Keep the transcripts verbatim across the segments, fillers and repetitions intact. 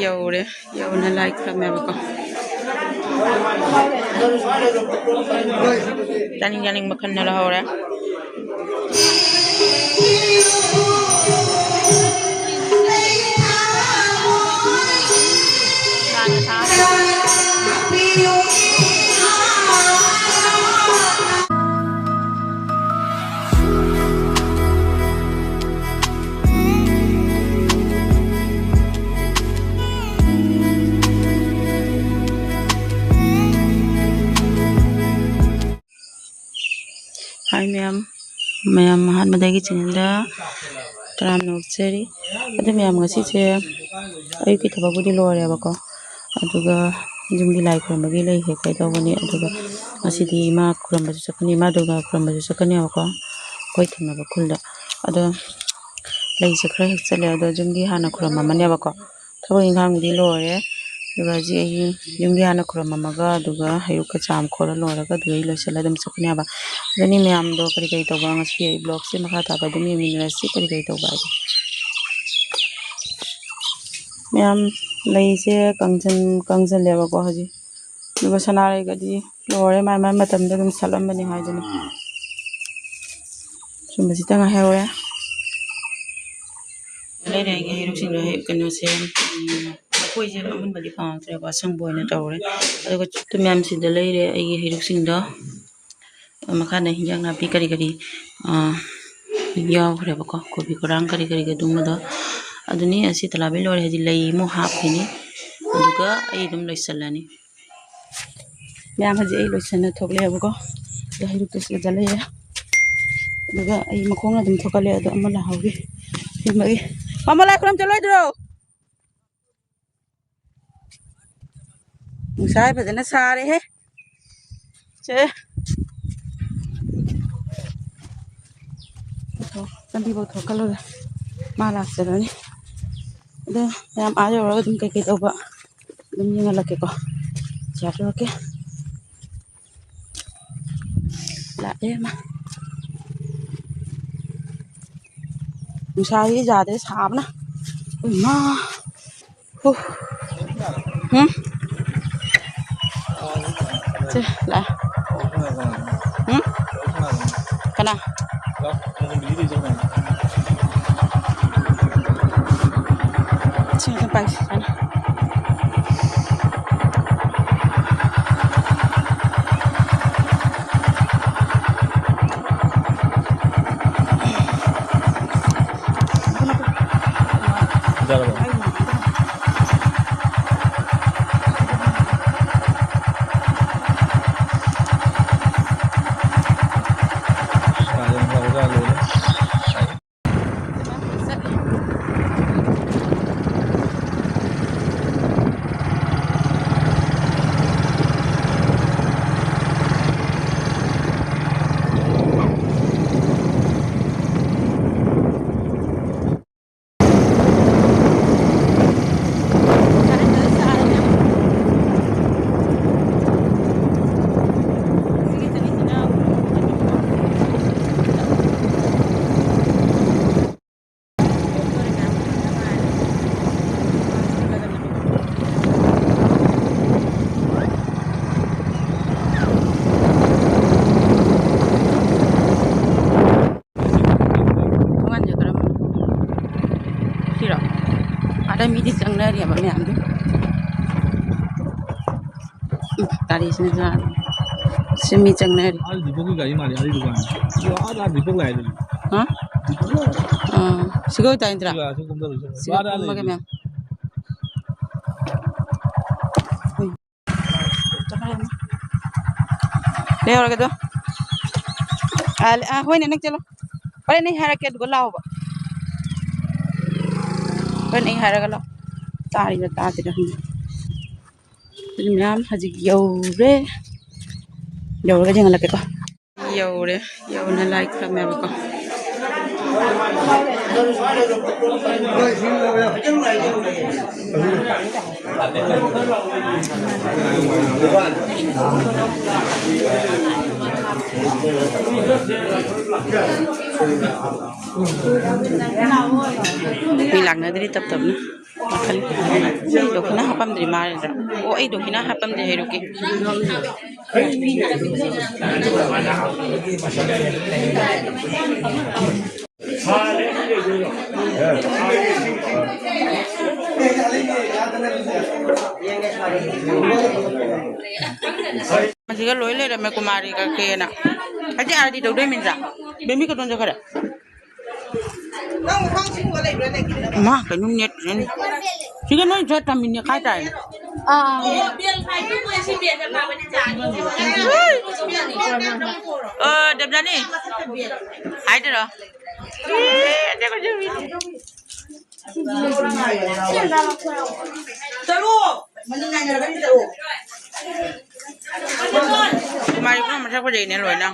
ꯌꯧꯔꯦ꯫ ꯌꯧꯅ ꯂꯥꯏ ꯈꯨꯔꯝꯃꯦꯕꯀꯣ꯫ ꯆꯥꯅꯤꯡ ꯆꯥꯅꯤꯡꯕ ꯈꯟꯅ ꯂꯧꯍꯧꯔꯦ꯫ ꯍꯥꯏ ꯃꯌꯥꯝ, ꯃꯌꯥꯝ ꯑꯍꯥꯟꯕꯗꯒꯤ channelꯗ ꯇꯔꯥꯝꯅ ꯑꯣꯛꯆꯔꯤ꯫ ꯑꯗꯨ ꯃꯌꯥꯝ, ꯉꯁꯤꯁꯦ ꯑꯌꯨꯛꯀꯤ ꯊꯕꯛꯄꯨꯗꯤ ꯂꯣꯏꯔꯦꯕꯀꯣ, ꯑꯗꯨꯒ ꯌꯨꯝꯒꯤ ꯂꯥꯏ ꯈꯨꯔꯨꯝꯕꯒꯤ ꯂꯩ ꯍꯦꯛ ꯀꯩꯗꯧꯕꯅꯤ, ꯑꯗꯨꯒ ꯉꯁꯤꯗꯤ ꯏꯃꯥ ꯈꯨꯔꯨꯝꯕꯁꯨ ꯆꯠꯀꯅꯤ, ꯏꯃꯥ ꯗꯨꯔꯒꯥ ꯈꯨꯔꯨꯝꯕꯁꯨ ꯆꯠꯀꯅꯦꯕꯀꯣ, ꯑꯩꯈꯣꯏ ꯊꯪꯅꯕ ꯈꯨꯜꯗ꯫ ꯑꯗꯣ ꯂꯩꯁꯦ ꯈꯔ ꯍꯦꯛ ꯆꯠꯂꯦ, ꯑꯗꯣ ꯌꯨꯝꯒꯤ ꯍꯥꯟꯅ ꯈꯨꯔꯨꯝꯃꯝꯃꯅꯦꯕꯀꯣ꯫ ꯊꯕꯛ ꯏꯪꯈꯥꯡꯕꯨꯗꯤ ꯂꯣꯏꯔꯦ, ꯑꯗꯨꯒ ꯍꯧꯖꯤꯛ ꯑꯩ ꯌꯨꯝꯒꯤ ꯍꯥꯟꯅ ꯈꯨꯔꯨꯝꯃꯝꯃꯒ, ꯑꯗꯨꯒ ꯍꯩꯔꯨꯛꯀ ꯆꯥꯝ ꯈꯣꯠꯂ ꯂꯣꯏꯔꯒ, ꯑꯗꯨꯗ ꯑꯩ ꯂꯣꯏꯁꯤꯜꯂ ꯑꯗꯨꯝ ꯆꯠꯀꯅꯦꯕ꯫ ꯑꯗꯨꯅꯤ ꯃꯌꯥꯝꯗꯣ ꯀꯔꯤ ꯀꯔꯤ ꯇꯧꯕ, ꯉꯁꯤ ꯑꯩ vlogꯁꯦ ꯃꯈꯥ ꯇꯥꯕ ꯑꯗꯨꯝ ꯌꯦꯡꯃꯤꯟꯅꯔꯁꯤ, ꯀꯔꯤ ꯀꯔꯤ ꯇꯧꯕ ꯍꯥꯏꯗꯣ꯫ ꯃꯌꯥꯝ, ꯂꯩꯁꯦ ꯀꯪꯁꯤꯜ-, ꯀꯪꯁꯤꯜꯂꯦꯕꯀꯣ ꯍꯧꯖꯤꯛ, ꯑꯗꯨꯒ ꯁꯅꯥꯔꯩꯒꯗꯤ ꯂꯣꯏꯔꯦ, ꯃꯥꯏ ꯃꯥꯏ ꯃꯇꯝꯗ ꯑꯗꯨꯝ ꯁꯥꯠꯂꯝꯕꯅꯤ ꯍꯥꯏꯗꯨꯅꯤ꯫ ꯁꯨꯝꯕꯁꯤꯇ ꯉꯥꯏꯍꯧꯔꯦ꯫ ꯂꯩꯔꯦ ꯑꯩꯒꯤ ꯍꯩꯔꯨꯛꯁꯤꯡꯗꯣ, ꯍꯩ-, ꯀꯩꯅꯣꯁꯦ, ꯎꯝ, ꯂꯐꯣꯏꯁꯦ ꯑꯃꯨꯟꯕꯗꯤ ꯐꯪꯉꯛꯇ꯭ꯔꯦꯕ, ꯑꯁꯪꯕ ꯑꯣꯏꯅ ꯇꯧꯔꯦ꯫ ꯑꯗꯨꯒ ꯆꯨꯠꯇꯨ ꯃꯌꯥꯝꯁꯤꯗ ꯂꯩꯔꯦ ꯑꯩꯒꯤ ꯍꯩꯔꯨꯛꯁꯤꯡꯗꯣ꯫ ꯃꯈꯥꯗ ꯍꯤꯟꯖꯥꯡ ꯅꯥꯄꯤ ꯀꯔꯤ ꯀꯔꯤ, ꯑ, ꯌꯥꯎꯈ꯭ꯔꯦꯕꯀꯣ, ꯀꯣꯕꯤ ꯀꯣꯔꯥꯡ ꯀꯔꯤ ꯀꯔꯤꯒ ꯑꯗꯨꯝꯕꯗꯣ꯫ ꯑꯗꯨꯅꯤ, ꯑꯁꯤ ꯇꯂꯥꯕꯤ ꯂꯣꯏꯔꯦ, ꯍꯥꯏꯗꯤ ꯂꯩ ꯑꯃꯨꯛ ꯍꯥꯞꯈꯤꯅꯤ, ꯑꯗꯨꯒ ꯑꯩ ꯑꯗꯨꯝ ꯂꯣꯏꯁꯤꯜꯂꯅꯤ꯫ ꯃꯌꯥꯝ ꯍꯧꯖꯤꯛ ꯑꯩ ꯂꯣꯏꯁꯟꯅ ꯊꯣꯛꯂꯛꯑꯦꯕꯀꯣ꯫ ꯑꯗꯣ ꯍꯩꯔꯨꯛꯇꯨ ꯁꯤꯗ ꯂꯩꯔꯦ꯫ ꯑꯗꯨꯒ ꯑꯩ ꯃꯈꯣꯡꯅ ꯑꯗꯨꯝ ꯊꯣꯛꯀꯠꯂꯦ, ꯑꯗꯣ ꯑꯃ ꯂꯥꯛꯍꯧꯔꯤ꯫ ꯁꯤꯃꯒꯤ ꯃꯃꯥ ꯂꯥꯏ ꯈꯨꯔꯨꯝ ꯆꯠꯂꯣꯏꯗ꯭ꯔꯣ? ꯅꯨꯡꯁꯥ ꯐꯖꯅ ꯁꯥꯔꯦꯍꯦ꯫ ꯁꯦ꯫ ꯂꯝꯕꯤꯐꯥꯎ ꯊꯣꯛꯀꯠꯂꯨꯔꯦ꯫ ꯃꯥ ꯂꯥꯛꯆꯔꯅꯤ꯫ ꯑꯗꯣ ꯃꯌꯥꯝ ꯑꯥ ꯌꯧꯔꯒ ꯑꯗꯨꯝ ꯀꯩꯀꯩ ꯇꯧꯕ ꯑꯗꯨꯝ ꯌꯦꯡꯍꯜꯂꯛꯀꯦꯀꯣ꯫ ꯆꯤꯌꯥꯔ ꯇꯧꯔꯛꯀꯦ꯫ ꯂꯥꯛꯑꯦ ꯃꯥ꯫ ꯅꯨꯡꯁꯥꯁꯤ ꯌꯥꯗ꯭ꯔꯦ, ꯁꯥꯕꯅ꯫ ꯏꯃꯥ! ꯍꯨ꯫ ꯍꯨꯝ? ꯁꯦ, ꯂꯥꯛꯑꯦ꯫ ꯍꯨꯝ? ꯀꯅꯥ? ꯁꯤ ꯑꯝꯇ ꯄꯥꯏꯁꯤ, ꯁꯨꯃꯥꯏꯅ꯫ ꯊꯣꯡꯒꯥꯟꯁꯦ ꯀꯔꯝꯕꯅꯣ? ꯁꯤꯔꯣ? ꯑꯥꯗ ꯃꯤꯗꯤ ꯆꯪꯅꯔꯤꯑꯕ ꯃꯌꯥꯝꯗꯤ꯫ ꯎꯝ, ꯒꯥꯔꯤꯁꯤꯅ ꯁꯤ ꯃꯤ ꯆꯪꯅꯔꯤ꯫ ꯑꯥ, ꯗꯤꯄꯛꯀꯤ ꯒꯥꯔꯤ ꯃꯥꯜꯂꯦ, ꯑꯥ, ꯗꯨꯀꯥꯟ꯫ ꯑꯥ, ꯑꯥ, ꯗꯤꯄꯛ ꯂꯥꯛꯑꯦ ꯑꯗꯨꯗꯤ꯫ ꯍꯥ? ꯗꯤꯄꯛ ꯂꯥꯛꯑꯦ꯫ ꯑꯥ, ꯁꯤꯒ ꯑꯣꯏꯇꯥꯏ ꯅꯠꯇ꯭ꯔꯥ? ꯁꯤꯒ ꯑꯁꯤ ꯀꯨꯝꯊꯔꯨꯁꯦ꯫ ꯁꯤꯗ ꯀꯨꯝꯃꯒꯦ ꯃꯌꯥꯝ꯫ ꯂꯩꯍꯧꯔꯒꯦ ꯑꯗꯣ꯫ ꯑꯥ, ꯑꯥ, ꯍꯣꯏꯅꯦ, ꯅꯪ ꯆꯠꯂꯣ꯫ ꯍꯣꯔꯦꯟ ꯑꯩ ꯍꯥꯏꯔꯛꯀꯦ, ꯑꯗꯨꯒ ꯂꯥꯛꯑꯣꯕ꯫ ꯍꯣꯔꯦꯟ ꯑꯩ ꯍꯥꯏꯔꯒ ꯂꯥꯛꯑꯣ꯫ ꯇꯥꯔꯤꯔ ꯇꯥꯗ꯭ꯔꯤꯔ ꯈꯪꯗꯦ꯫ ꯑꯗꯨꯗꯤ ꯃꯌꯥꯝ ꯍꯧꯖꯤꯛ ꯌꯧꯔꯦ꯫ ꯌꯧꯔꯒ ꯌꯦꯡꯍꯜꯂꯛꯀꯦꯀꯣ꯫ ꯌꯧꯔꯦ꯫ ꯌꯧꯅ ꯂꯥꯏ ꯈꯨꯔꯝꯃꯦꯕꯀꯣ꯫ ꯃꯤ ꯂꯥꯛꯅꯗ꯭ꯔꯤ ꯇꯞ ꯇꯞꯅ꯫ ꯑꯩ ꯗꯣꯈꯤꯅꯥ ꯍꯥꯞꯄꯝꯗ꯭ꯔꯤ ꯃꯥꯜꯂꯦꯗ꯫ ꯑꯣ, ꯑꯩ ꯗꯣꯈꯤꯅꯥ ꯍꯥꯞꯄꯝꯗ꯭ꯔꯤ ꯍꯩꯔꯨꯛꯀꯤ꯫ ꯃꯁꯤꯒ ꯂꯣꯏ ꯂꯩꯔꯝꯃꯦ, ꯀꯨꯃꯥꯔꯤꯒ ꯀꯦꯅ꯫ ꯍꯧꯖꯤꯛ ꯑꯥꯔꯇꯤ ꯇꯧꯗꯣꯏ ꯃꯤꯟꯗ꯭ꯔꯥ? ꯕꯦꯝꯃꯤ ꯀꯇꯣꯟ ꯆꯠꯈ꯭ꯔꯦ꯫ ꯃꯥ ꯀꯩꯅꯣꯝ ꯅꯦꯠꯇ꯭ꯔꯦꯅꯦ꯫ ꯁꯤꯒ ꯅꯣꯏ ꯖꯣꯠ ꯊꯝꯃꯤꯅꯦ ꯈꯥꯏ ꯇꯥꯏ꯫ ꯑꯥ꯫ ꯑꯣ, ꯗꯦꯕꯖꯥꯅꯤ꯫ ꯍꯥꯏꯗꯔꯣ? ꯃꯥꯏ ꯄꯨꯝꯅꯃꯛ ꯃꯁꯛ ꯐꯖꯩꯅꯦ ꯂꯣꯏꯅ꯫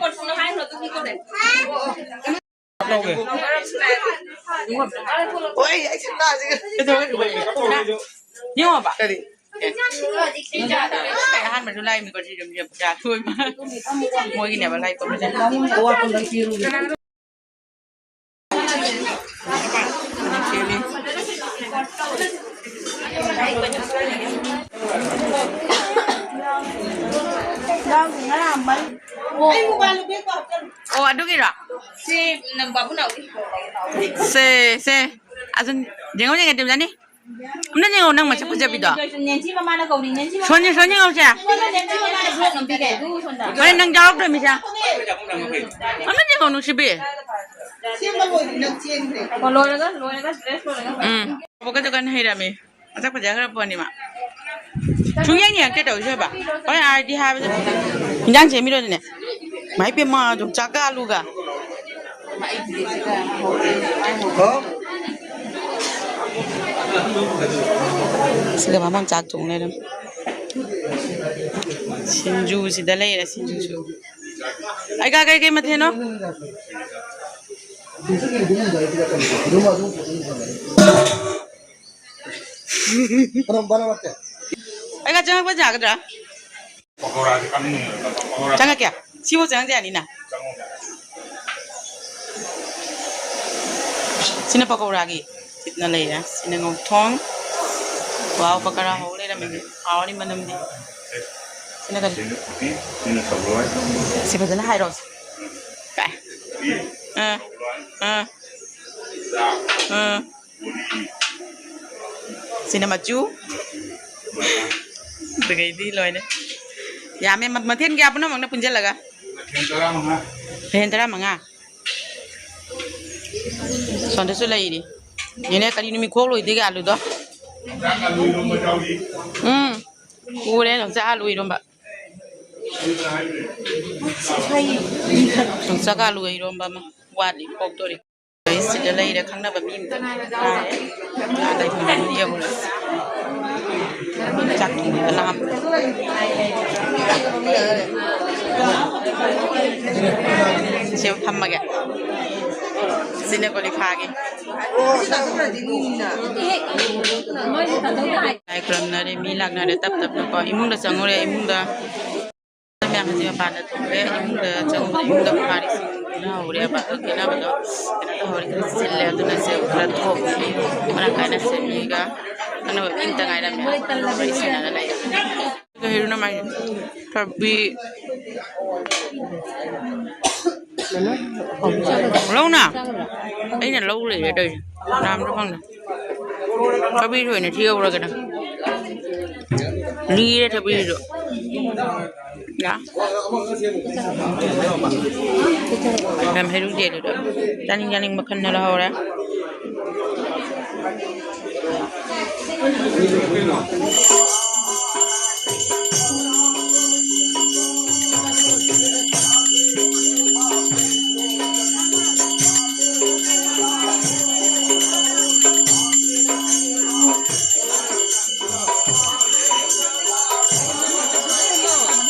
ꯂꯧꯒꯦ꯫ ꯍꯣꯏ, ꯑꯩ ꯁꯛꯇꯥꯁꯤꯒ꯫ ꯀꯩꯗꯧꯔꯒꯦ? ꯌꯦꯡꯉꯣꯕ꯫ ꯀꯔꯤ? ꯑꯦ꯫ ꯑꯩ ꯑꯍꯥꯟꯕꯁꯨ ꯂꯥꯛꯏꯅꯤꯀꯣ ꯁꯤ ꯌꯨꯝꯁꯦ ꯄꯨꯖꯥ ꯊꯣꯏꯕ꯫ ꯃꯣꯏꯒꯤꯅꯦꯕ ꯂꯥꯏ ꯀꯣꯝꯕꯁꯦ꯫ ꯑꯣ, ꯑꯗꯨꯒꯤꯔꯣ? ꯁꯤ ꯅꯪ ꯕꯥꯕꯨꯅꯥꯎꯒꯤ꯫ ꯁꯦ, ꯁꯦ꯫ ꯑꯗꯨꯝ ꯌꯦꯡꯉꯣ, ꯌꯦꯡꯉꯦ, ꯇꯤꯝꯖꯥꯅꯤ꯫ ꯑꯝꯇ ꯌꯦꯡꯉꯣ, ꯅꯪ ꯃꯁꯛ ꯐꯖꯕꯤꯗꯣ꯫ ꯅꯦꯟꯁꯤ ꯃꯃꯥꯅ ꯀꯧꯔꯤ, ꯅꯦꯟꯁꯤ ꯃꯃꯥꯅ꯫ ꯁꯣꯟ, ꯁꯣꯟ ꯌꯦꯡꯉꯣꯁꯦ꯫ ꯅꯦꯟꯁꯤ ꯃꯃꯥꯅ ꯕ꯭ꯂꯣꯛ ꯅꯝꯕꯤꯒꯦ, ꯑꯗꯨ ꯁꯣꯝꯗ꯫ ꯍꯣꯔꯦꯟ ꯅꯪ ꯌꯥꯎꯔꯛꯇ꯭ꯔꯣ, ꯃꯤꯁꯦ? ꯑꯝꯇ ꯌꯦꯡꯉꯣ, ꯅꯨꯡꯁꯤꯕꯤ꯫ ꯁꯦꯝꯕ ꯂꯣꯏꯗ꯭ꯔꯤ, ꯅꯪ ꯆꯦꯟꯈ꯭ꯔꯦ꯫ ꯑꯣ, ꯂꯣꯏꯔꯒ, ꯂꯣꯏꯔꯒ, ꯗ꯭ꯔꯦꯁ ꯂꯣꯏꯔꯒ꯫ ꯎꯝ꯫ ꯄꯣꯛꯀꯠ ꯗꯨꯀꯥꯟ ꯍꯩꯔꯝꯃꯤ꯫ ꯃꯁꯛ ꯐꯖꯈ꯭ꯔ ꯄꯣꯠꯅꯤ ꯃꯥ꯫ ꯁꯨꯡꯌꯦꯡ ꯌꯦꯡꯉꯛꯇꯦ ꯇꯧꯔꯤꯁꯦ ꯍꯣꯏꯕ꯫ ꯍꯣꯏ, ꯑꯥꯔꯗꯤ ꯍꯥꯏꯕꯗ ꯏꯟꯖꯥꯡ ꯁꯦꯝꯃꯤꯔꯣ ꯑꯗꯨꯅꯦ? ꯃꯥꯏ ꯄꯦꯝꯃ, ꯌꯣꯡꯆꯥꯛꯀ ꯑꯂꯨꯒ꯫ ꯁꯤꯗ ꯃꯃꯥꯡ ꯆꯥꯛ ꯊꯣꯡ ꯂꯩꯔꯝꯃꯤ꯫ ꯁꯤꯡꯖꯨꯁꯤꯗ ꯂꯩꯔꯦ, ꯁꯤꯡꯖꯨꯁꯨ꯫ ꯑꯩꯒ ꯀꯩꯀꯩ ꯃꯊꯦꯜꯅꯣ? ꯑꯩꯒ ꯆꯪꯉꯛꯄ ꯌꯥꯒꯗ꯭ꯔꯥ? ꯄꯀꯧꯔꯥꯁꯦ ꯀꯥꯞꯅꯤꯡꯉꯦ꯫ ꯄꯀꯧꯔꯥ ꯆꯪꯉꯛꯀꯦ꯫ ꯁꯤꯕꯨ ꯆꯪꯉꯛꯇ ꯌꯥꯅꯤꯅ꯫ ꯆꯪꯉꯣ꯫ ꯁꯤꯅ ꯄꯀꯧꯔꯥꯒꯤ ꯁꯤꯠꯅ ꯂꯩꯔꯦ꯫ ꯁꯤꯅ ꯉꯧꯊꯣꯡ꯫ ꯋꯥꯎ, ꯄꯀꯔꯥ ꯍꯧ ꯂꯩꯔꯝꯃꯦ꯫ ꯍꯥꯎꯔꯅꯤ ꯃꯅꯝꯗꯤ꯫ ꯁꯤꯅ ꯀꯔꯤ? ꯁꯤꯅ ꯊꯕꯂꯣꯏ꯫ ꯁꯤ ꯐꯖꯅ ꯍꯥꯏꯔꯣ꯫ ꯀꯥꯏ? ꯑꯥ, ꯑꯥ, ꯑꯥ꯫ ꯁꯤꯅ ꯃꯆꯨ꯫ ꯑꯗꯨꯒꯩꯗꯤ ꯂꯣꯏꯔꯦ꯫ ꯌꯥꯝꯃꯦ꯫ ꯃ-, ꯃꯊꯦꯜ ꯀꯌꯥ ꯄꯨꯝꯅꯃꯛꯅ ꯄꯨꯟꯁꯤꯜꯂꯒ? ꯃꯊꯦꯜ ꯇꯔꯥꯃꯉꯥ꯫ ꯃꯊꯦꯜ ꯇꯔꯥꯃꯉꯥ꯫ ꯁꯣꯝꯗꯁꯨ ꯂꯩꯔꯤ꯫ ꯅꯦꯅꯦ, ꯀꯔꯤ ꯅꯨꯃꯤꯠ ꯈꯣꯛ ꯂꯣꯏꯗꯣꯏꯒꯦ ꯑꯂꯨꯗꯣ? ꯌꯣꯡꯆꯥꯛ ꯑꯂꯨ ꯏꯔꯣꯝꯕ ꯌꯥꯎꯔꯤ꯫ ꯎꯝ꯫ ꯎꯔꯦ, ꯌꯣꯡꯆꯥꯛ ꯑꯂꯨ ꯏꯔꯣꯝꯕ꯫ ꯌꯣꯡꯆꯥꯛ ꯑꯂꯨ ꯏꯔꯣꯝꯕ ꯑꯃ ꯋꯥꯠꯂꯤ, ꯈꯣꯛꯇꯣꯔꯤ꯫ ꯑꯩ ꯁꯤꯗ ꯂꯩꯔꯦ, ꯈꯪꯅꯕ ꯃꯤ ꯑꯝꯇ ꯉꯥꯏꯔꯦ꯫ ꯑꯥꯗ ꯐꯝꯕ ꯃꯤ ꯌꯧꯔꯦ꯫ ꯆꯥꯛ ꯊꯣꯡꯕꯗ ꯂꯥꯝ-, ꯁꯤꯕꯨ ꯐꯝꯃꯒꯦ꯫ ꯁꯤꯅ ꯀꯣꯂꯤꯐꯥꯒꯤ꯫ ꯂꯥꯏ ꯈꯨꯔꯝꯅꯔꯦ, ꯃꯤ ꯂꯥꯛꯅꯔꯦ ꯇꯞ ꯇꯞꯅꯀꯣ꯫ ꯏꯃꯨꯡꯗ ꯆꯪꯉꯨꯔꯦ, ꯏꯃꯨꯡꯗ ꯃꯌꯥꯝ ꯑꯁꯤ ꯃꯄꯥꯟꯗ ꯊꯣꯛꯂꯦ꯫ ꯏꯃꯨꯡꯗ ꯆꯪꯕꯗ ꯏꯃꯨꯡꯗ ꯄꯨꯈꯥꯔꯤꯁꯤꯡ ꯈꯦꯠꯅꯍꯧꯔꯦꯕ꯫ ꯈꯦꯠꯅꯕꯗꯣ ꯀꯩꯅꯣ ꯇꯧꯍꯧꯔꯦ, ꯈꯔ ꯆꯤꯜꯂꯦ꯫ ꯑꯗꯨꯅ ꯁꯦ ꯈꯔ ꯊꯣꯛ ꯃꯔꯥꯡ ꯀꯥꯏꯅ ꯁꯦꯝꯃꯤꯒ ꯈꯪꯅꯕ ꯃꯤ ꯑꯝꯇ ꯉꯥꯏꯔꯝꯃꯦ꯫ ꯋꯥꯔꯤ ꯁꯥꯟꯅꯔ ꯂꯩꯔꯦ꯫ ꯀꯩ ꯍꯩꯔꯤꯅꯣ ꯃꯥꯏꯁꯦ? ꯊꯕꯤ꯫ ꯂꯧꯅ? ꯑꯩꯅ ꯂꯧ ꯂꯩꯔꯦ ꯇꯧꯔꯤꯁꯦ꯫ ꯀꯅꯥꯝꯁꯨ ꯈꯪꯗꯦ꯫ ꯊꯕꯤꯁꯨ ꯑꯣꯏꯅ ꯊꯤꯍꯧꯔꯒꯦꯗ꯫ ꯂꯤꯔꯦ ꯊꯕꯤꯁꯨ꯫ ꯌꯥ꯫ ꯌꯥꯝ ꯍꯩꯔꯨꯗꯦ ꯑꯗꯨꯗ꯫ ꯆꯥꯅꯤꯡ ꯆꯥꯅꯤꯡꯕ ꯈꯟꯅ ꯂꯧꯍꯧꯔꯦ꯫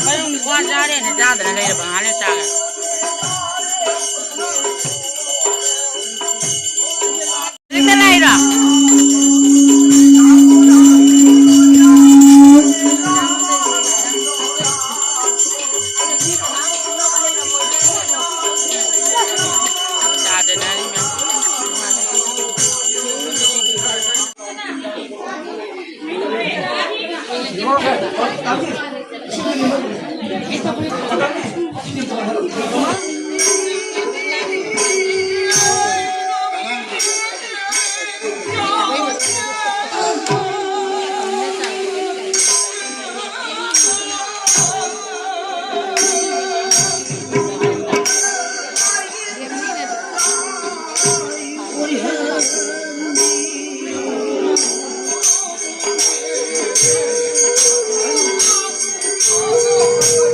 ꯃꯔꯨꯝ ꯋꯥ ꯆꯥꯔꯦꯅ ꯆꯥꯗꯅ ꯂꯩꯔꯕ ꯉꯥꯏꯍꯥꯛ ꯂꯩꯔ ꯆꯥꯒꯦ꯫ ꯍꯦꯛꯇ ꯂꯥꯛꯏꯔꯣ? ꯆꯥꯗꯅ ꯃꯌꯥꯝ꯫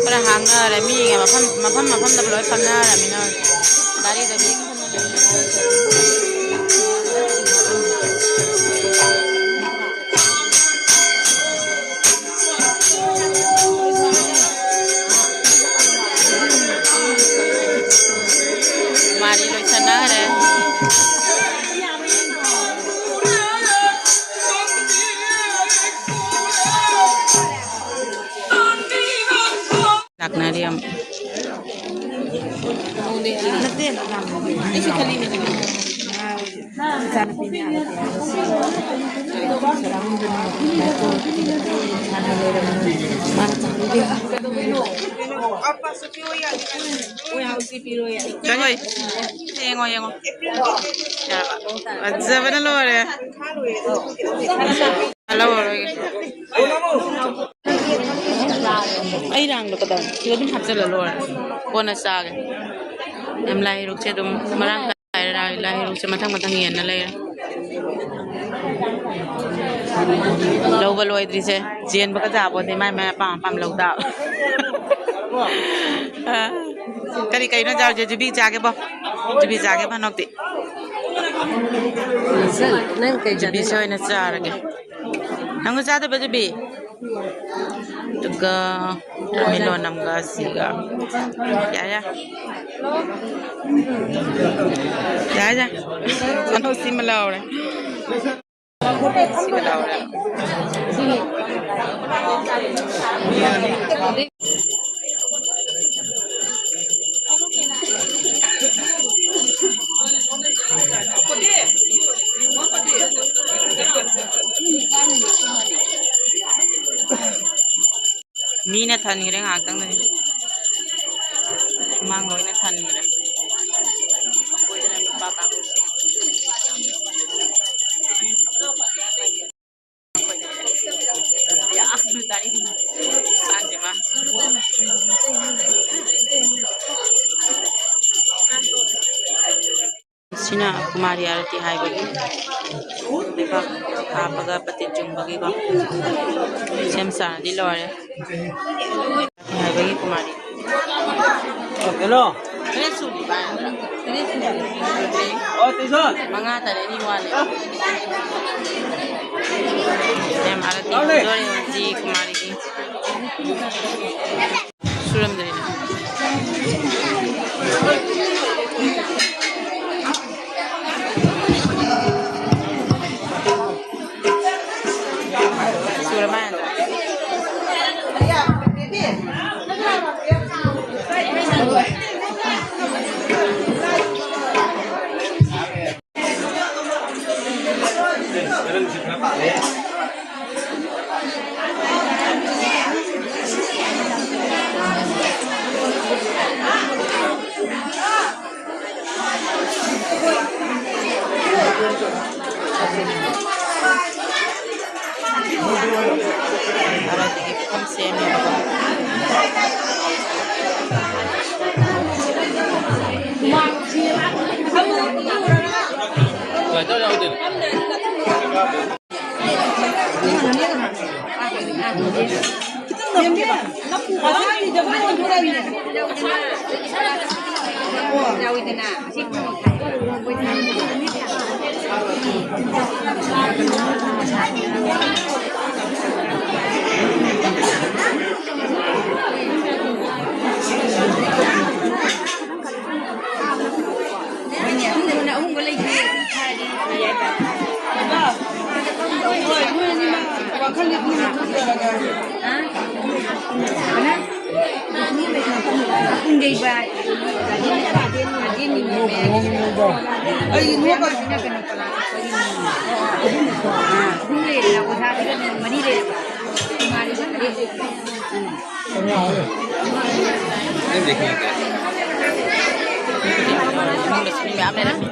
ꯈꯔ ꯍꯥꯡꯅꯔꯦ꯫ ꯃꯤꯒ ꯃꯐꯝ, ꯃꯐꯝ ꯃꯐꯝꯗ ꯂꯣꯏ ꯐꯝꯅꯔꯃꯤꯅ ꯒꯥꯔꯤꯗ ꯃꯤ ꯃꯥꯔꯤ ꯂꯣꯏꯁꯟꯅꯈ꯭ꯔꯦ꯫ ꯂꯥꯛꯅꯔꯤ ꯑꯃꯨꯛ꯫ ꯆꯪꯉꯣꯏ꯫ ꯌꯦꯡꯉꯣ, ꯌꯦꯡꯉꯣ꯫ ꯐꯖꯕꯅ ꯂꯣꯏꯔꯦ꯫ ꯂꯧꯔꯔꯣꯏꯒꯦ꯫ ꯑꯩ ꯔꯥꯡꯗꯣ ꯀꯗꯧꯅꯤ? ꯁꯤꯗ ꯑꯗꯨꯝ ꯍꯥꯞꯆꯜꯂ ꯂꯣꯏꯔꯦ꯫ ꯀꯣꯟꯅ ꯆꯥꯒꯦ꯫ ꯌꯥꯝ ꯂꯥꯏ ꯍꯩꯔꯨꯛꯁꯦ ꯑꯗꯨꯝ ꯃꯔꯥꯡ ꯀꯥꯏꯔꯦ꯫ ꯂꯥꯏ ꯍꯩꯔꯨꯛꯁꯦ ꯃꯊꯪ ꯃꯊꯪ ꯌꯦꯟꯅ ꯂꯩꯔꯦ꯫ ꯂꯧꯕ ꯂꯣꯏꯗ꯭ꯔꯤꯁꯦ꯫ ꯆꯦꯟꯕꯒ ꯌꯥꯄꯣꯟꯇꯦ꯫ ꯃꯥꯏ ꯃꯥꯏ ꯑꯄꯥꯝ ꯑꯄꯥꯝ ꯂꯧ ꯇꯥꯕ꯫ ꯑ, ꯀꯔꯤ ꯀꯩꯅꯣ ꯆꯥꯔꯨꯁꯦ? ꯖꯨꯕꯤ ꯆꯥꯒꯦꯕꯣ꯫ ꯖꯨꯕꯤ ꯆꯥꯒꯦꯕ ꯍꯟꯗꯛꯇꯤ꯫ ꯅꯪ ꯀꯩ ꯖꯨꯕꯤꯁꯦ ꯆꯥꯗꯣꯏꯅꯣ? ꯑꯣꯏꯅ ꯆꯥꯔꯒꯦ꯫ ꯅꯪꯁꯨ ꯆꯥꯗꯕ ꯖꯨꯕꯤ? ꯑꯗꯨꯒ ꯃꯤꯂꯣꯟ ꯑꯃꯒ ꯁꯤꯒ꯫ ꯌꯥ, ꯌꯥ꯫ ꯌꯥ, ꯌꯥ꯫ ꯑꯗꯣ ꯁꯤꯃ ꯂꯧꯔꯦ꯫ ꯁꯤꯃ ꯂꯧꯔꯦ꯫ ꯃꯤꯅ ꯊꯟꯈ꯭ꯔꯦ ꯉꯥꯏꯍꯥꯛꯇꯪꯗꯅꯤ꯫ ꯁꯨꯃꯥꯡ ꯂꯣꯏꯅ ꯊꯟꯈ꯭ꯔꯦ꯫ ꯑꯀꯣꯏꯗꯅ ꯅꯨꯄꯥ ꯀꯥꯡꯕꯨꯁꯤꯡ꯫ ꯌꯥꯝꯅ ꯆꯥꯅꯤꯡꯉꯤ꯫ ꯁꯥꯁꯦ ꯃꯥ꯫ ꯁꯤꯅ ꯀꯨꯃꯥꯔꯤ ꯑꯥꯔꯇꯤ ꯍꯥꯏꯕꯒꯤ ꯂꯩꯕꯥꯛ ꯍꯥꯞꯄꯒ ꯄꯇꯦꯠ ꯆꯨꯡꯕꯒꯤꯀꯣ꯫ ꯁꯦꯝ ꯁꯥꯔꯗꯤ ꯂꯣꯏꯔꯦ꯫ ꯍꯥꯏꯕꯒꯤ ꯀꯨꯃꯥꯔꯤ꯫ ꯍꯦꯜꯂꯣ꯫ ꯇꯔꯦꯠ ꯁꯨꯗ꯭ꯔꯤ ꯚꯥꯏ꯫ ꯇꯔꯦꯠ ꯁꯨꯗ꯭ꯔꯤ꯫ ꯑꯣ, ꯇꯨꯏꯁꯟ꯫ ꯃꯉꯥ ꯇꯔꯦꯠꯅꯤ ꯋꯥꯠꯂꯤ꯫ ꯌꯥꯝ ꯑꯥꯔꯇꯤ ꯍꯧꯗꯣꯔꯦ ꯍꯧꯖꯤꯛ ꯀꯨꯃꯥꯔꯤꯒꯤ꯫ ꯁꯨꯔꯝꯗ꯭ꯔꯤꯅꯦ꯫ ꯁꯨꯔ ꯃꯥꯜꯂꯦ꯫ ꯑꯗꯒꯤ ꯄꯨꯈꯝ ꯁꯦꯝꯃꯦꯕꯀꯣ꯫ ꯍꯣꯏꯅꯦ, ꯑꯍꯨꯝꯗ ꯑꯍꯨꯝꯒ ꯂꯩꯈꯤ꯫ ꯍꯣꯏ, ꯅꯣꯏ ꯑꯅꯤꯃꯛ ꯋꯥꯈꯜꯗꯤ ꯄꯨꯟꯅ ꯊꯣꯛꯆꯔꯒ꯫ ꯑ? ꯀꯅꯥ? ꯑꯍꯨꯝꯗꯩꯕ꯫ ꯑꯩ ꯅꯣꯛꯀꯅꯨ꯫ ꯑ, ꯑꯍꯨꯝ ꯂꯩꯔꯦꯅ, ꯑꯣꯖꯥꯁꯤꯒ ꯃꯔꯤ ꯂꯩꯔꯕ꯫ ꯏꯃꯥꯟꯅꯕꯤ ꯇꯔꯦꯠ ꯂꯩ꯫ ꯃꯌꯥꯝ ꯂꯩꯔꯝꯃꯤ꯫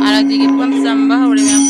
ꯑꯥꯔꯇꯤꯒꯤ ꯄꯨꯈꯝ ꯆꯥꯝꯕ ꯍꯧꯔꯦ, ꯃꯌꯥꯝ꯫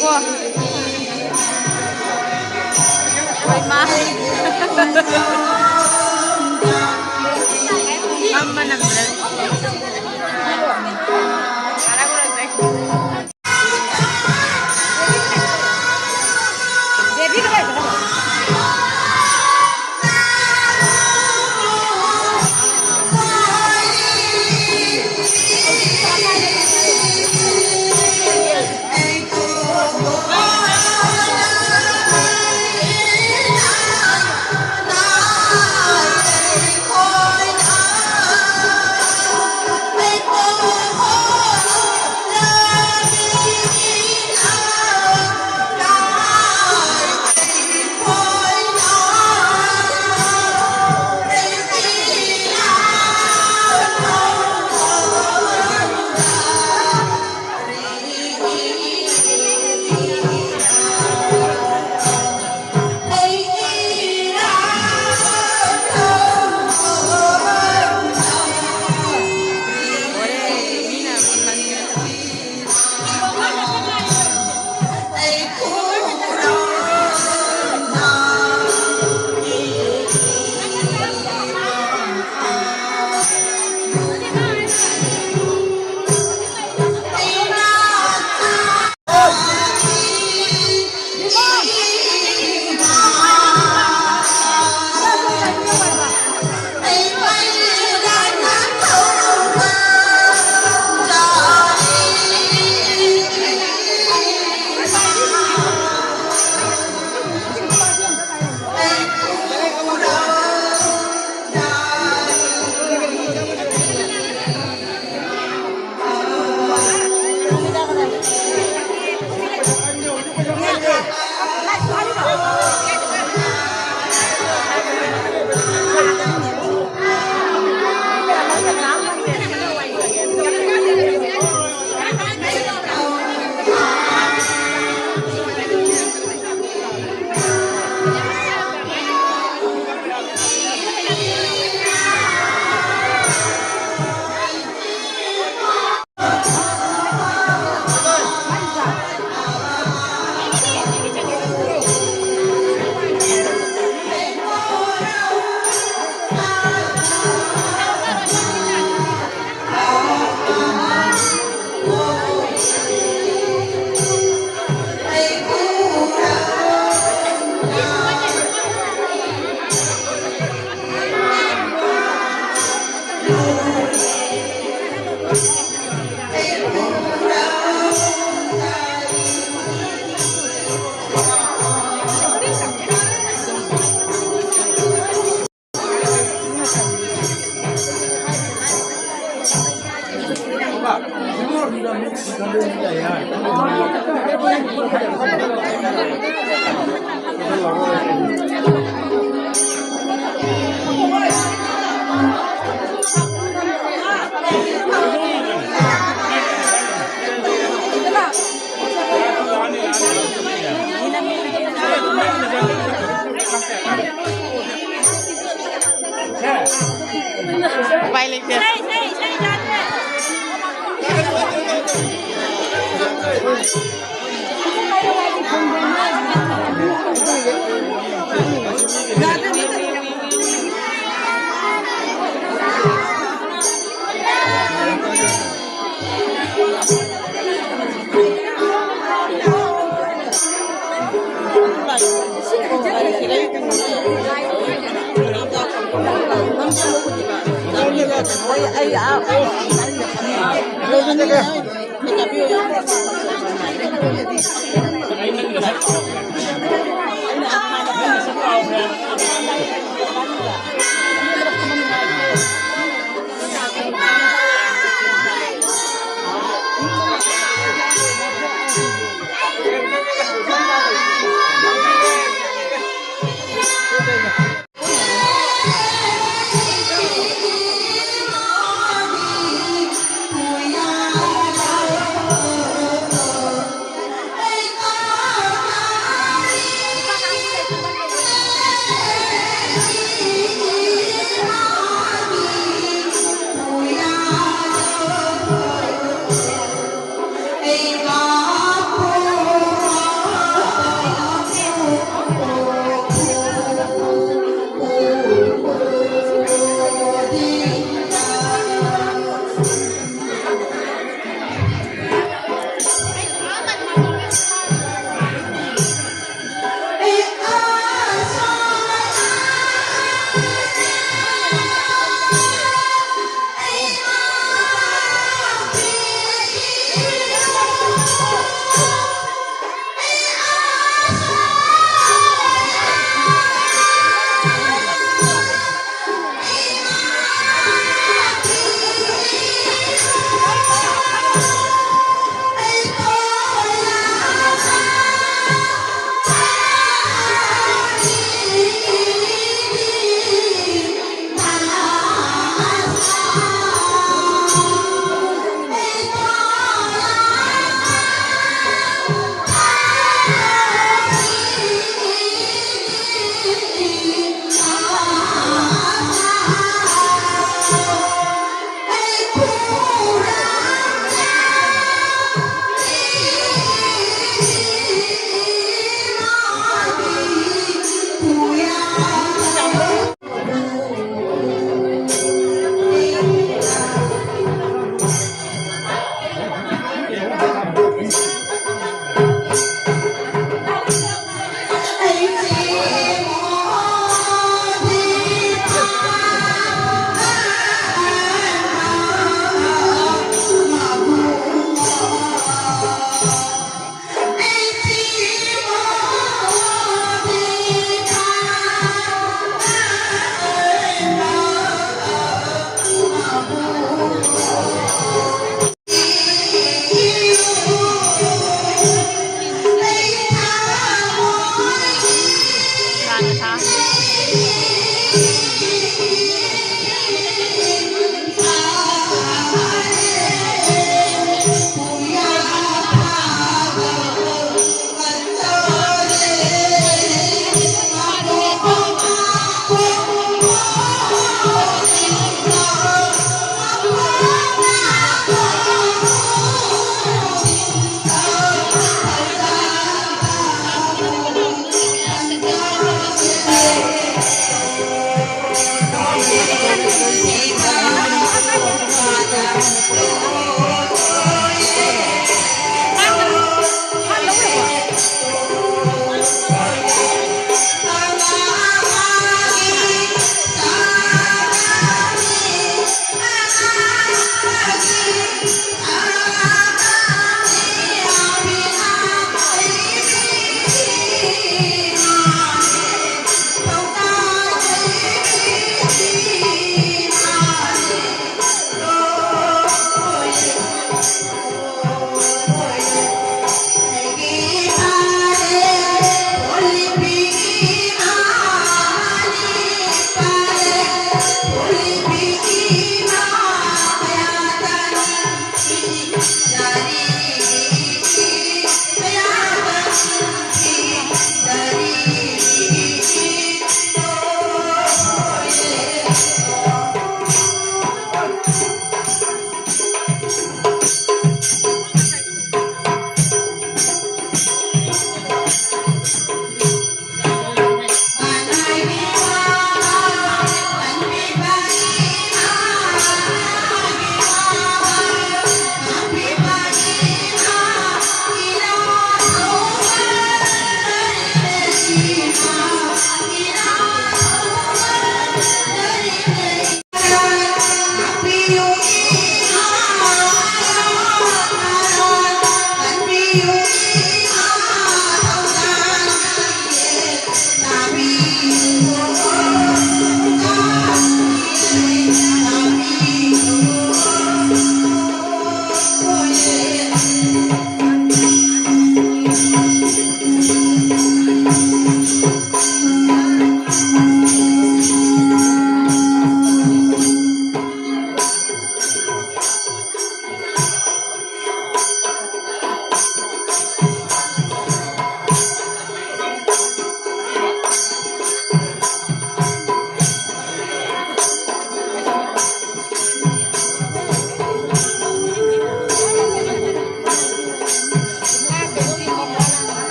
ꯀꯣ꯫ ꯍꯣꯏ, ꯃꯥ꯫ ꯐꯝꯕ ꯅꯪꯗ꯭ꯔꯦ꯫ ꯎꯄꯥꯏ ꯂꯩꯇꯦ꯫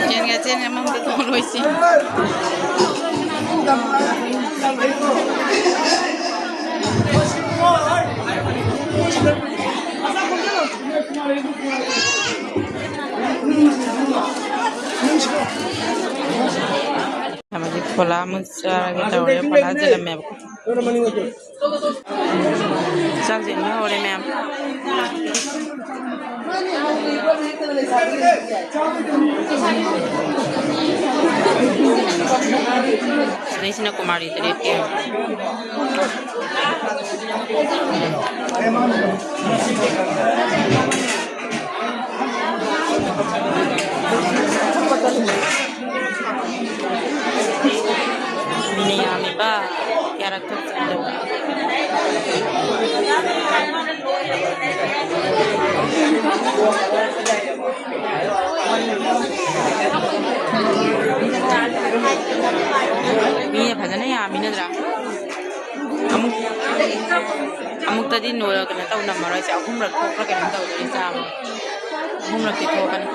ꯆꯦꯟꯒꯦ, ꯆꯦꯟꯒꯦ, ꯑꯃꯃꯝꯗ ꯇꯣꯡꯂꯣꯏꯁꯤ꯫ ꯍꯧꯖꯤꯛ ꯐꯣꯂꯥ ꯑꯃ ꯆꯥꯔꯒꯦ ꯇꯧꯔꯦ꯫ ꯐꯣꯂꯥ ꯆꯠꯂꯝꯃꯦꯕꯀꯣ꯫ ꯆꯥꯛꯁꯦ ꯏꯟꯕ ꯍꯧꯔꯦ ꯃꯌꯥꯝ꯫ ꯁꯤꯗꯩꯁꯤꯅ ꯀꯨꯃꯥꯔꯤ ꯇꯔꯦꯠꯀꯤ꯫ ꯃꯤꯅ ꯌꯥꯝꯃꯤꯕ ꯀꯌꯥꯔꯛ ꯊꯣꯛ ꯆꯠꯂꯦꯕ꯫ ꯃꯤꯅ ꯐꯖꯅ ꯌꯥꯝꯃꯤ ꯅꯠꯇ꯭ꯔꯥ? ꯑꯃꯨꯛ, ꯑꯃꯨꯛꯇꯗꯤ ꯅꯣꯏ-, ꯀꯩꯅꯣ ꯇꯧ ꯅꯝꯃꯔꯣꯏꯁꯦ, ꯑꯍꯨꯝꯂꯛ ꯊꯣꯛꯄ꯭ꯔꯥ ꯀꯩꯅꯣꯝ ꯇꯧꯗꯣꯏꯅꯤ ꯆꯥꯕ꯫ ꯑꯍꯨꯝꯂꯛꯇꯤ ꯊꯣꯛꯀꯅꯤ꯫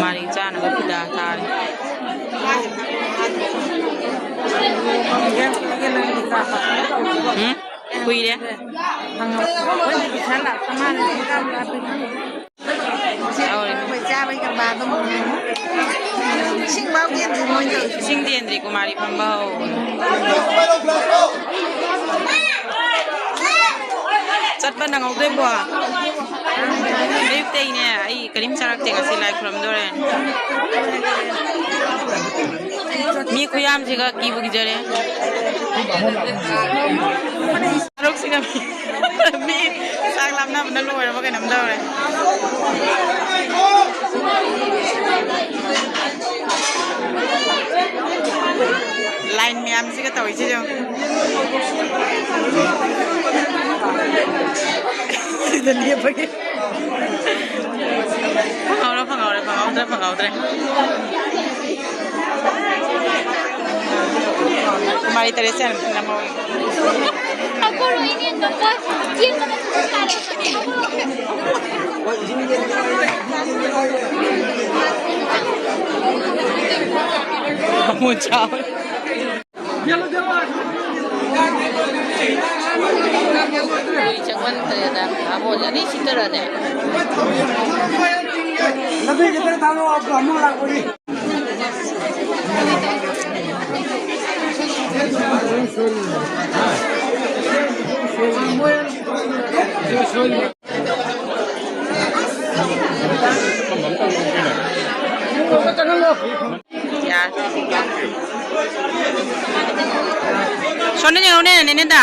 ꯃꯥꯔꯤ ꯆꯥꯅꯕ ꯐꯤꯗꯥ ꯇꯥꯔꯦ꯫ ꯎꯝ? ꯀꯨꯏꯔꯦ꯫ ꯍꯪꯉꯛꯑꯣ꯫ ꯑꯩꯈꯣꯏꯗꯤ ꯄꯩꯁꯥ ꯂꯥꯛꯇ ꯃꯥꯜꯂꯦ꯫ ꯇꯧꯔꯦ꯫ ꯑꯩꯈꯣꯏ ꯆꯥꯕꯩ ꯀꯔꯕꯥꯔꯗꯣ ꯑꯃꯨꯛ꯫ ꯏꯁꯤꯡ ꯐꯥꯎ ꯆꯦꯟꯗ꯭ꯔꯤ ꯃꯣꯏ ꯇꯧꯔꯤꯁꯦ꯫ ꯏꯁꯤꯡ ꯆꯦꯟꯗ꯭ꯔꯤ ꯀꯨꯃꯥꯔꯤ ꯐꯝꯕ ꯍꯧ꯫ ꯆꯠꯄ ꯅꯪꯍꯧꯗꯣꯏꯕꯣ? ꯑꯌꯨꯛꯇꯩꯅꯦ ꯑꯩ ꯀꯔꯤꯝ ꯆꯥꯔꯛꯇꯦ, ꯉꯁꯤ ꯂꯥꯏ ꯈꯨꯔꯝꯗꯣꯔꯦ꯫ ꯃꯤ ꯈꯨꯌꯥꯝꯁꯤꯒ ꯀꯤꯕꯨ ꯀꯤꯖꯔꯦ꯫ ꯁꯔꯨꯛꯁꯤꯒ ꯃꯤ ꯆꯥꯛ ꯂꯥꯝꯅꯕꯅ ꯂꯣꯏꯔꯕ ꯀꯩꯅꯣꯝ ꯇꯧꯔꯦ꯫ ꯂꯥꯏꯟ ꯃꯌꯥꯝꯁꯤꯒ ꯇꯧꯔꯤꯁꯤ ꯌꯦꯡꯉꯨ꯫ ꯁꯤꯗ ꯂꯦꯞꯄꯒꯦ꯫ ꯐꯪꯍꯧꯔꯦ, ꯐꯪꯍꯧꯔꯦ, ꯐꯪꯍꯧꯗ꯭ꯔꯦ, ꯐꯪꯍꯧꯗ꯭ꯔꯦ꯫ ꯃꯥꯔꯤ ꯇꯔꯦꯠꯁꯦ ꯍꯥꯟꯅ ꯅꯝꯍꯧꯔꯦ꯫ ꯃꯃꯣꯟ ꯆꯥꯎꯋꯦ꯫ ꯆꯪꯃꯟꯈ꯭ꯔꯦꯗ, ꯕꯥꯃꯣꯟ ꯑꯅꯤ ꯁꯤꯠꯇꯔꯅꯦ꯫ ꯂꯝꯕꯤ ꯈꯤꯇꯪ ꯊꯥꯗꯣꯛꯑꯣ, ꯑꯃꯨꯛ ꯂꯥꯛꯄꯒꯤ꯫ ꯌꯥꯔꯦ꯫ ꯁꯣꯝꯗ ꯌꯦꯡꯉꯨꯅꯦ, ꯅꯦꯅꯦꯗ꯫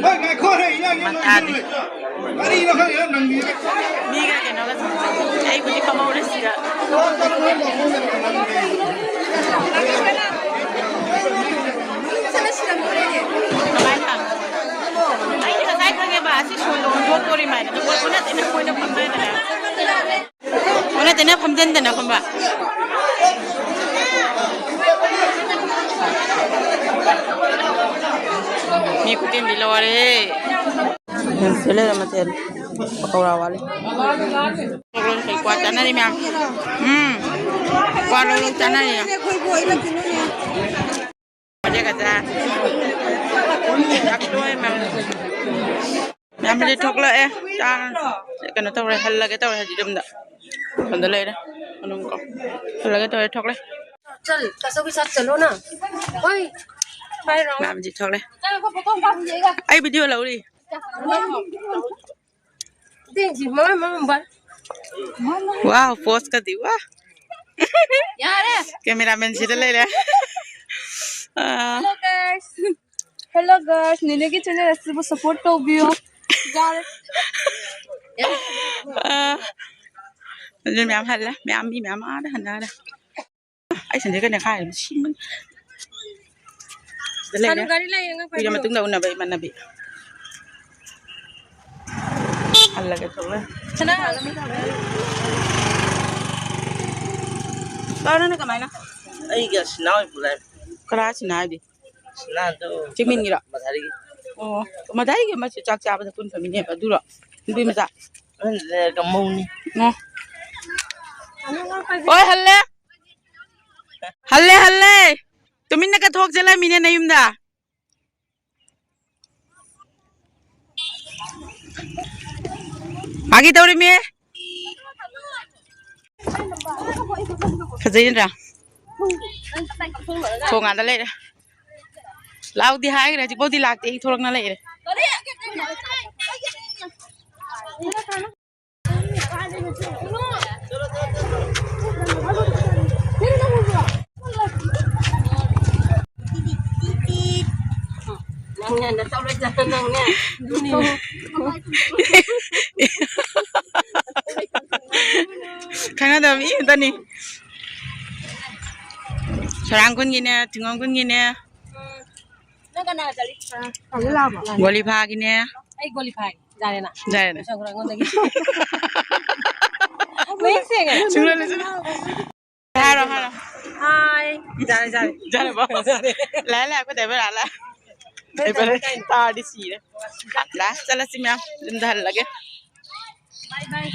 ꯍꯣꯏ, ꯉꯥꯏꯈꯣ, ꯍꯦ, ꯏꯌꯥ, ꯏꯌꯥ, ꯃꯇꯥꯗꯤ꯫ ꯀꯔꯤꯅꯣ ꯈꯪꯗꯦ, ꯅꯪꯗꯤ꯫ ꯃꯤꯒ ꯀꯩꯅꯣꯒ ꯁꯥꯟꯅꯩ꯫ ꯑꯩꯕꯨꯗꯤ ꯐꯝꯍꯧꯔꯦ ꯁꯤꯗ꯫ ꯀꯃꯥꯏꯅ? ꯑꯩꯗꯤ ꯉꯁꯥꯏ ꯈꯪꯉꯦꯕ, ꯑꯁꯤ ꯁꯣꯏꯗꯣꯛ ꯍꯟꯗꯣꯛꯇꯣꯔꯤꯃꯥꯏꯅ꯫ ꯑꯗꯨ ꯃꯣꯏ ꯎꯅ ꯇꯩꯅ ꯃꯣꯏꯅ ꯐꯝꯅꯗꯅ꯫ ꯑꯣꯟꯅ ꯇꯩꯅ ꯐꯝꯖꯤꯟꯗꯅ ꯐꯝꯕ꯫ ꯃꯤ ꯈꯨꯇꯤꯟꯗꯤ ꯂꯣꯏꯔꯦꯍꯦ꯫ ꯌꯥꯝ ꯁꯤꯠꯂꯦꯗ ꯃꯊꯦꯜ꯫ ꯄꯀꯧꯔꯥ ꯋꯥꯠꯂꯤ꯫ ꯀ꯭ꯋꯥ ꯆꯥꯅꯔꯤ ꯃꯌꯥꯝ꯫ ꯎꯝ꯫ ꯀ꯭ꯋꯥ ꯂꯧ ꯂꯧ ꯆꯥꯅꯔꯤ꯫ ꯍꯧꯖꯤꯛ ꯈꯛꯇ ꯆꯥꯛ ꯇꯣꯛꯑꯦ ꯃꯌꯥꯝ꯫ ꯃꯌꯥꯝ ꯍꯧꯖꯤꯛ ꯊꯣꯛꯂꯛꯑꯦ꯫ ꯆꯥ-, ꯀꯩꯅꯣ ꯇꯧꯔꯦ, ꯍꯜꯂꯒꯦ ꯇꯧꯔꯦ ꯍꯧꯖꯤꯛ ꯌꯨꯝꯗ꯫ ꯁꯣꯝꯗ ꯂꯩꯔꯦ꯫ ꯃꯅꯨꯡ ꯀꯣ-, ꯍꯜꯂꯒꯦ ꯇꯧꯔꯦ, ꯊꯣꯛꯂꯦ꯫ चल, कसों के साथ चलो ना। ओए, ꯃꯌꯥꯝ ꯍꯧꯖꯤꯛ ꯊꯣꯛꯂꯦ꯫ ꯑꯩ video ꯂꯧꯔꯤ꯫ ꯋꯥꯎ, pose ꯀꯗꯤ, ꯋꯥ꯫ ꯌꯥꯔꯦ꯫ Cameraman ꯁꯤꯗ ꯂꯩꯔꯦ꯫ ꯑꯥ꯫ Hello guys꯫ Hello guys, ꯅꯦꯅꯦꯒꯤ channel ꯑꯁꯤꯕꯨ support ꯇꯧꯕꯤꯌꯨ꯫ ꯌꯥꯔꯦ꯫ ꯑꯥ꯫ ꯑꯗꯨ ꯃꯌꯥꯝ ꯍꯜꯂꯦ, ꯃꯌꯥꯝ ꯃꯤ ꯃꯌꯥꯝ ꯑꯥꯗ ꯍꯟꯅꯔꯦ꯫ ꯑꯩ ꯁꯟꯗꯦ ꯀꯩꯅ ꯈꯥꯏꯔꯤꯕ ꯁꯤꯃ-, ꯁꯤꯗ ꯂꯩꯔꯦ꯫ ꯁꯥꯅꯨ ꯒꯥꯔꯤ ꯂꯩꯌꯦ, ꯉꯥꯏꯈꯣ ꯀꯨꯏꯔ ꯍꯥꯏꯕꯤꯔꯣ꯫ ꯃꯇꯨꯡꯗ ꯎꯅꯕ ꯏꯃꯥꯟꯅꯕꯤ꯫ ꯍꯜꯂꯒꯦ ꯊꯣꯛꯂꯛꯑꯦ꯫ ꯁꯅꯥ꯫ ꯇꯧꯔꯅ ꯀꯃꯥꯏꯅ? ꯑꯩꯒ ꯁꯤꯅꯥ ꯑꯣꯏ ꯄꯨꯔꯦ꯫ ꯀꯔꯥ ꯁꯤꯅꯥ ꯍꯥꯏꯗꯤ? ꯁꯤꯅꯥꯗꯣ ꯆꯤꯡꯃꯤꯟꯒꯤꯔꯣ? ꯃꯊꯥꯔꯤꯒꯤ꯫ ꯑꯣ, ꯃꯊꯥꯔꯤꯒꯤ ꯑꯃꯁꯨ ꯆꯥꯛ ꯆꯥꯕꯗ ꯄꯨꯟ ꯐꯝꯃꯤꯟꯅꯩꯕ ꯑꯗꯨꯔꯣ? ꯅꯨꯄꯤ ꯃꯆꯥ? ꯑꯍꯟꯗꯨꯅ ꯀꯃꯧꯅꯤ꯫ ꯑꯣ꯫ ꯍꯣꯏ, ꯍꯜꯂꯦ꯫ ꯍꯜꯂꯦ, ꯍꯜꯂꯦ꯫ ꯇꯨꯃꯤꯟꯅꯒ ꯊꯣꯛ ꯆꯠꯂꯝꯃꯤꯅꯦ ꯅꯌꯨꯝꯗ꯫ ꯐꯥꯒꯤ ꯇꯧꯔꯤꯃꯤ꯫ ꯐꯖꯩ ꯅꯠꯇ꯭ꯔꯥ? ꯊꯣꯡ ꯑꯥꯗ ꯂꯩꯔꯦ꯫ ꯂꯥꯎꯗꯤ ꯍꯥꯏꯈ꯭ꯔꯦ, ꯍꯧꯖꯤꯛꯐꯥꯎꯗꯤ ꯂꯥꯛꯇꯦ, ꯑꯩ ꯊꯣꯛꯂꯛꯅ ꯂꯩꯔꯦ꯫ ꯅꯪꯅꯦ, ꯅꯇꯧ ꯂꯣꯏ ꯆꯠꯇ ꯅꯪꯅꯦ꯫ ꯑꯗꯨꯅꯤ꯫ ꯈꯪꯅꯗꯕ ꯃꯤ ꯑꯃꯇꯅꯤ꯫ ꯁꯣꯔꯥꯡ ꯈꯨꯟꯒꯤꯅꯦ, ꯊꯤꯡꯒꯣꯡ ꯈꯨꯟꯒꯤꯅꯦ꯫ ꯅꯪ ꯀꯅꯥ ꯆꯠꯂꯤ? ꯒꯣꯂꯤꯐꯥꯒꯤꯅꯦ꯫ ꯑꯩ ꯒꯣꯂꯤꯐꯥꯏ꯫ ꯌꯥꯔꯦꯅ꯫ ꯌꯥꯔꯦꯅ꯫ ꯂꯣꯏꯁꯟꯈ꯭ꯔꯣ ꯑꯩꯉꯣꯟꯗꯒꯤ꯫ ꯃꯌꯦꯛ ꯁꯦꯡꯉꯦ꯫ ꯁꯨꯡꯂꯣꯏ ꯂꯣꯏꯁꯤꯜꯂꯣ꯫ ꯍꯥꯏꯔꯣ, ꯍꯥꯏꯔꯣ꯫ ꯍꯥꯏ꯫ ꯌꯥꯔꯦ, ꯌꯥꯔꯦ꯫ ꯌꯥꯔꯕꯣ? ꯌꯥꯔꯦ꯫ ꯂꯥꯛꯑꯦ, ꯂꯥꯛꯑꯦ, ꯑꯩꯈꯣꯏ ꯗ꯭ꯔꯥꯏꯚꯔ ꯂꯥꯛꯑꯦ꯫ ꯗ꯭ꯔꯥꯏꯚꯔ ꯇꯥꯔꯗꯤ ꯁꯤꯔꯦ꯫ ꯂꯥꯛꯑꯦ, ꯆꯠꯂꯁꯤ ꯃꯌꯥꯝ꯫ ꯌꯨꯝꯗ ꯍꯜꯂꯒꯦ꯫ ꯕꯥꯏ, ꯕꯥꯏ꯫